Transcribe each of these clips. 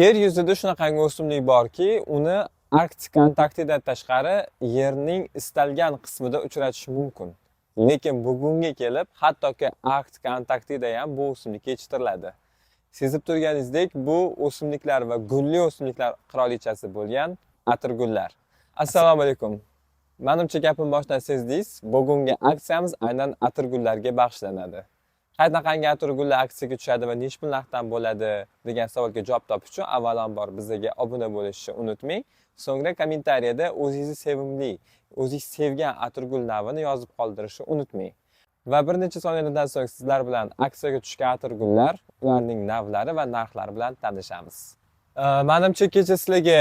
Yer yuzida shunaqangi o'simlik borki, uni Arktika, Antarktidadan tashqari yerning istalgan qismida uchratish mumkin. Lekin bugunga kelib hattoki Arktika, Antarktida ham bu o'simlik yetishtiriladi. Sezib turganingizdek, bu o'simliklar va gulli o'simliklar qirolichasi bo'lgan atirgullar. Assalomu alaykum. Manimcha, gapim boshidan sezdingiz, bugungi aksiyamiz aynan atirgullarga bag'ishlanadi. Qanaqangi atirgullar aksiyaga tushadi va nechi pul narxdan bo'ladi degan savolga javob topish uchun avvalambor bizga obuna bo'lishni unutmang. So'ngra kommentariyada o'zingizni sevimli, o'zingiz sevgan atirgul navini yozib qoldirishni unutmang. Va bir necha soniyadan so'ng sizlar bilan aksiyaga tushgan atirgullar, ularning navlari va narxlari bilan tanishamiz. Manimcha, kecha sizlarga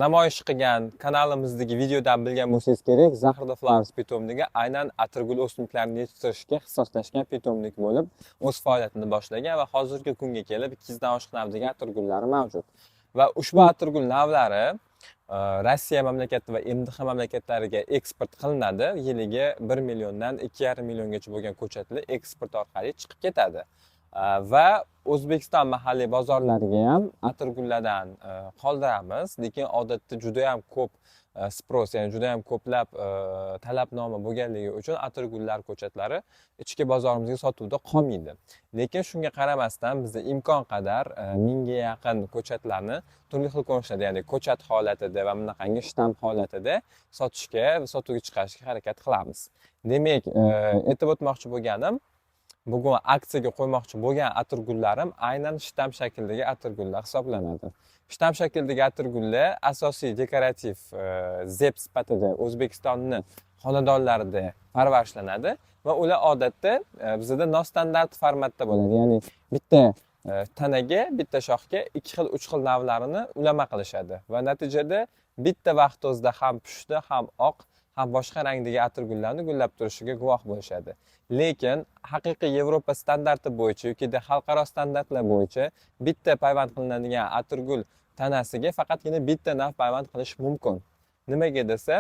namoyish qilgan kanalimizdagi videodan bilgan bo'lsangiz kerak, Zahrda Flowers питомник i aynan atirgul o'simliklarini yetishtirishga ixtisoslashgan питомник bo'lib, o'z faoliyatini boshlagan va hozirgi kunga kelib 200 dan oshiq navdagi atirgullari mavjud. Va ushbu atirgul navlari Rossiya mamlakati va MDH mamlakatlariga eksport qilinadi. Yiliga 1 milliondan 2,5 milliongacha bo'lgan ko'chatlar eksport orqali chiqib ketadi. Va O'zbekiston mahalliy bozorlariga ham atirgullardan qoldiramiz, lekin odatda juda ham ko'p спрос, ya'ni juda ham ko'plab talabnoma bo'lganligi uchun atirgullar ko'chatlari ichki bozorimizga sotuvda qolmaydi. Lekin shunga qaramasdan biz imkon qadar 1000 ga yaqin ko'chatlarni turli xil ko'rinishlarda, ya'ni ko'chat holatida va bunaqangi shtamp holatida sotishga va sotuvga chiqarishga harakat qilamiz. Demak, aytib o'tmoqchi bo'lganim, bugun aksiyaga qo'ymoqchi bo'lgan atirgullarim aynan shtamp shaklidagi atirgullar hisoblanadi. Shtamp shaklidagi atirgullar asosiy dekorativ zeb sifatida O'zbekistonni xonadonlarida parvarishlanadi va ular odatda bizada nostandart formatda bo'ladi. Ya'ni bitta tanaga, bitta shoxga ikki xil, uch xil navlarini ulama qilishadi va natijada bitta vaqt o'zida ham pushti, ham oq, ham boshqa rangdagi atirgullarni gullab turishiga guvoh bo'lishadi. Lekin haqiqiy Yevropa standarti bo'yicha yokida xalqaro standartlar bo'yicha bitta payvand qilinadigan atirgul tanasiga faqatgina bitta nav payvand qilish mumkin. Nimaga desa,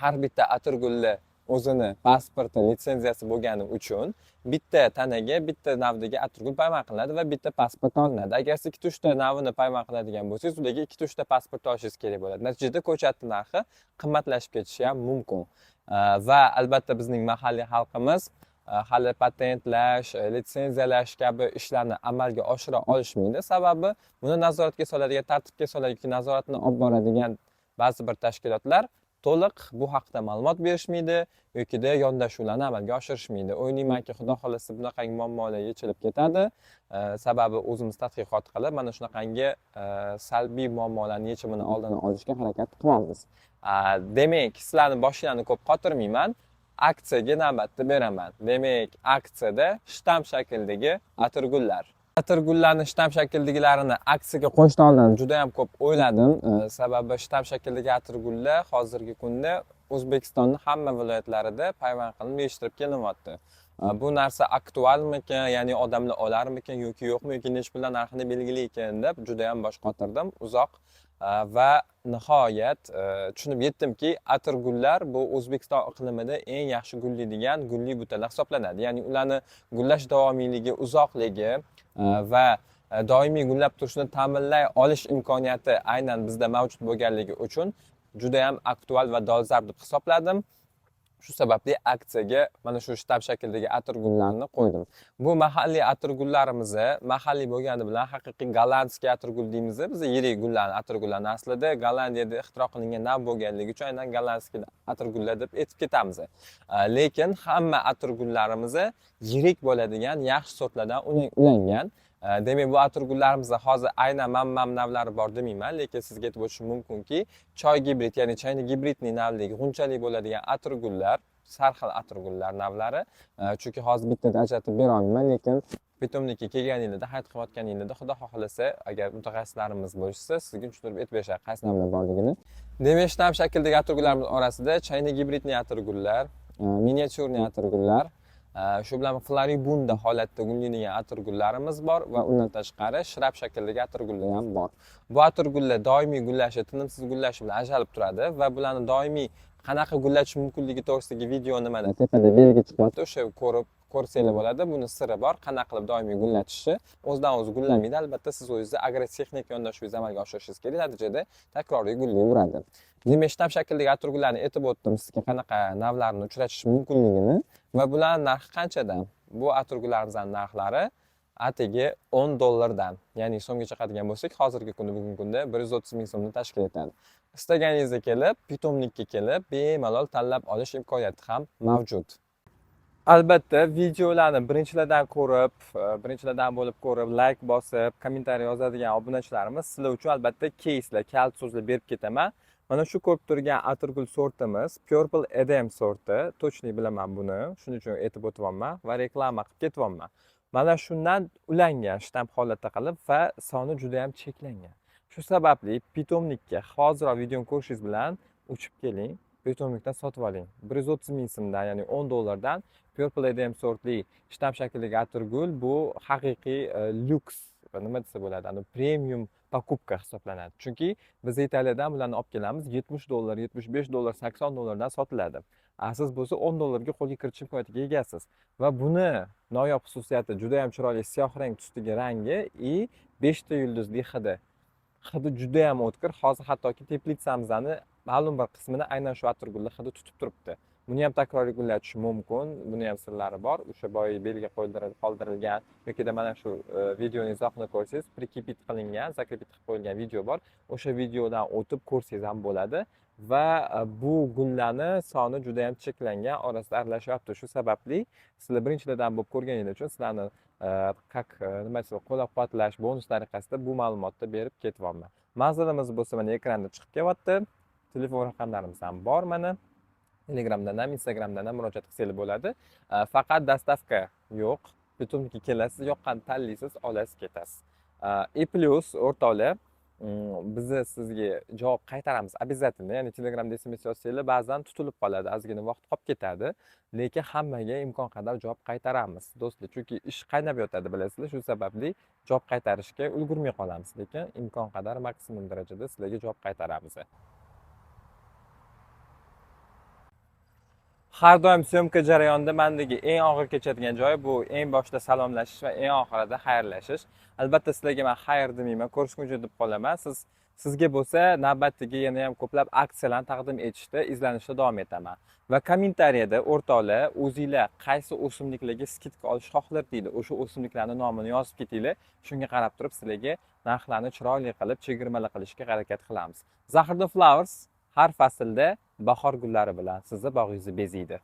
har bitta atirgulni o'zini pasporti, litsenziyasi bo'lgani uchun bitta tanaga bitta navdagi atirgul payvand qilinadi va bitta pasport olinadi. Agar siz ikkita, uchta navini payvand qiladigan bo'lsangiz, ularga ikkita, uchta pasport olishingiz kerak bo'ladi. Natijada ko'chatni narxi qimmatlashib ketishi ham mumkin. Va albatta bizning mahalliy xalqimiz hali patentlash, litsenziyalash kabi ishlarni amalga oshira olishmaydi. Sababi buni nazoratga soladigan, tartibga soladigan, nazoratni olib boradigan ba'zi bir tashkilotlar to'liq bu haqda ma'lumot berishmaydi yokida yondashuvlarni amalga oshirishmaydi. O'ylaymanki, Xudo xohlasa, bunaqangi muammolar yechilib ketadi. Sababi o'zimiz tadqiqot qilib, mana shunaqangi salbiy muammolarni yechimini oldini olishga harakat qilyapmiz. Demak, sizlarni boshinglarni ko'p qotirmayman. Aksiyaga navbatni beraman. Demak, aksiyada shtamp shaklidagi atirgullar. Atirgullarni shtamp shakldagilarini aksiyaga qo'yishdan oldin juda ham ko'p o'yladim. Sababi shtamp shaklidagi atirgullar hozirgi kunda O'zbekistonni hamma viloyatlarida payvand qilinib yetishtirib kelinyapti. Bu narsa aktualmikan, ya'ni odamlar olarmikan yoki yo'qmi, yoki nechi puldan narxini belgili ekan deb juda ham bosh qotirdim uzoq. Va nihoyat tushunib yetdimki, atirgullar bu O'zbekiston iqlimida eng yaxshi gullaydigan gulli butalar hisoblanadi. Ya'ni ularni gullash davomiyligi, uzoqligi va doimiy gullab turishini ta'minlay olish imkoniyati aynan bizda mavjud bo'lganligi uchun juda ham aktual va dolzarb deb hisobladim. Shu sababli aksiyaga mana shu shtamp shaklidagi atirgullarni qo'ydim. Bu mahalliy atirgullarimiz mahalliy bo'lgani bilan haqiqiy голландский atirgul deymiz. Biz yirik gullarni, atirgullarni aslida Gollandiyada ixtiro qilingan nav bo'lganligi uchun aynan голландский atirgullar deb aytib ketamiz. Lekin hamma atirgullarimiz yirik bo'ladigan yaxshi sortlardan ulangan. Demak, bu atirgullarimizda hozir aynan mam navlari bor demayman, lekin sizga aytib o'tishim mumkinki, choy gibrid, ya'ni чайно гибридный navdagi g'unchali bo'ladigan atirgullar, sarxil atirgullar navlari, chunki hozir bittada ajratib bera olmayman, lekin питомник ka kelganinglarda, xarid qilayotganinglarda, Xudo xohlasa, agar mutaxassislarimiz bo'lishsa, sizga tushuntirib aytib berishadi qaysi navlar borligini. Demak, shtamp shaklidagi atirgullarimiz orasida чайно гибридный atirgullar, миниатюрный atirgullar, shu bilan floribunda holatda gullaydigan atirgullarimiz bor va undan tashqari shrub shaklidagi atirgullar ham bor. Bu atirgullar doimiy gullashi, tinimsiz gullashi bilan ajralib turadi va bularni doimiy qanaqa gullatish mumkinligi to'g'risidagi videoni mana tepada belgi chiqyapti, o'sha ko'rib Ko'rsanglar bo'ladi. Buni siri bor, qanaqa qilib doimiy gullatishi. O'zidan o'zi gullamaydi. Albatta siz o'zingizni agrotexnik yondashuvni amalga oshirishingiz kerak. Natijada takroriy gullayveradi. Demak, shtamp shaklidagi atirgullarni aytib o'tdim sizga qanaqa navlarini uchratish mumkinligini va bularning narxi qanchadan? Bu atirgullarimizni narxlari atigi 10 dollardan, ya'ni so'mga chiqadigan bo'lsak, hozirgi kunda, bugungi kunda 130 ming so'mni tashkil etadi. Istaganingizda kelib, питомник ka kelib, bemalol tanlab olish imkoniyati ham mavjud. Albatta, videolarni birinchilardan ko'rib, birinchilardan bo'lib ko'rib, like bosib, kommentariy yozadigan obunachilarimiz, sizlar uchun albatta keyslar, kalit so'zlar berib ketaman. Mana shu ko'rib turgan atirgul sortimiz Purple Eden sorti. Точно bilaman buni. Shuning uchun aytib o'tyapman va reklama qilib ketyapman. Mana shundan ulangan shtamp holatda qilib va soni juda ham cheklangan. Shu sababli питомник ka hoziroq videoni ko'rishingiz bilan uchib keling, питомник dan sotib oling. 130 ming so'mdan, ya'ni 10 dollardan Purple Eden sortli shtamp shaklidagi atirgul bu haqiqiy lyuks va nima desa bo'ladi, ani premium покупка hisoblanadi. Chunki biz Italiyadan bularni olib kelamiz, 70 dollar, 75 dollar, 80 dollardan sotiladi. A siz bo'lsa 10 dollarga qo'lga kiritish imkoniyatiga egasiz. Va buni noyob xususiyati juda ham chiroyli siyoh rang tusdagi rangi и 5 ta yulduzli hidi. Hidi juda ham o'tkir. Hozir hattoki teplitsamizni ma'lum bir qismini aynan shu atirgulli hidi tutib turibdi. Buni ham takroriy gullatish mumkin. Buni ham sirlari bor. O'sha boya belgi qoldirilgan yokida mana shu videoni izohini ko'rsangiz, прикрепить qilingan, закрепить qilib qo'yilgan video bor. O'sha videodan o'tib ko'rsangiz ham bo'ladi. Va bu gullarni soni juda ham cheklangan, orasida aralashyapti. Shu sababli sizlar birinchilardan bo'lib ko'rganingiz uchun sizlarni как nima desam, qo'llab-quvvatlash bonus tariqasida bu ma'lumotni berib ketyapman. Manzilimiz bo'lsa mana ekranda chiqib kelyapti. Telefon raqamlarimiz ham bor mana. Telegramdan ham, Instagramdan ham murojaat qilsangiz bo'ladi. Faqat доставка yo'q. Питомник ka kelasiz, yoqqan tanlaysiz, olasiz, ketasiz. И плюс o'rtoqlar, bizni sizga javob qaytaramiz обязательно. Ya'ni Telegramda SMS yozsanglar, ba'zan tutilib qoladi, ozgina vaqt qolib ketadi. Lekin hammaga imkon qadar javob qaytaramiz, do'stlar. Chunki ish qaynab yotadi, bilasizlar. Shu sababli javob qaytarishga ulgurmay qolamiz. Lekin imkon qadar maksimum darajada sizlarga javob qaytaramiz. Har doim syomka jarayonida mendagi eng og'ir kechadigan joyi bu eng boshida salomlashish va eng oxirida xayrlashish. Albatta sizlarga men xayr demayman, ko'rishguncha deb qolaman. Sizga bo'lsa navbatdagi yana ham ko'plab aksiyalarni taqdim etishda, izlanishda davom etaman. Va kommentariyada o'rtoqlar, o'zinglar qaysi o'simliklarga скидка olish xohlardinglar, o'sha o'simliklarning nomini yozib ketinglar. Shunga qarab turib sizlarga narxlarni chiroyli qilib, chegirmalar qilishga harakat qilamiz. Zahiriddin Flowers har faslda bahor gullari bilan sizni bog'ingizni bezaydi.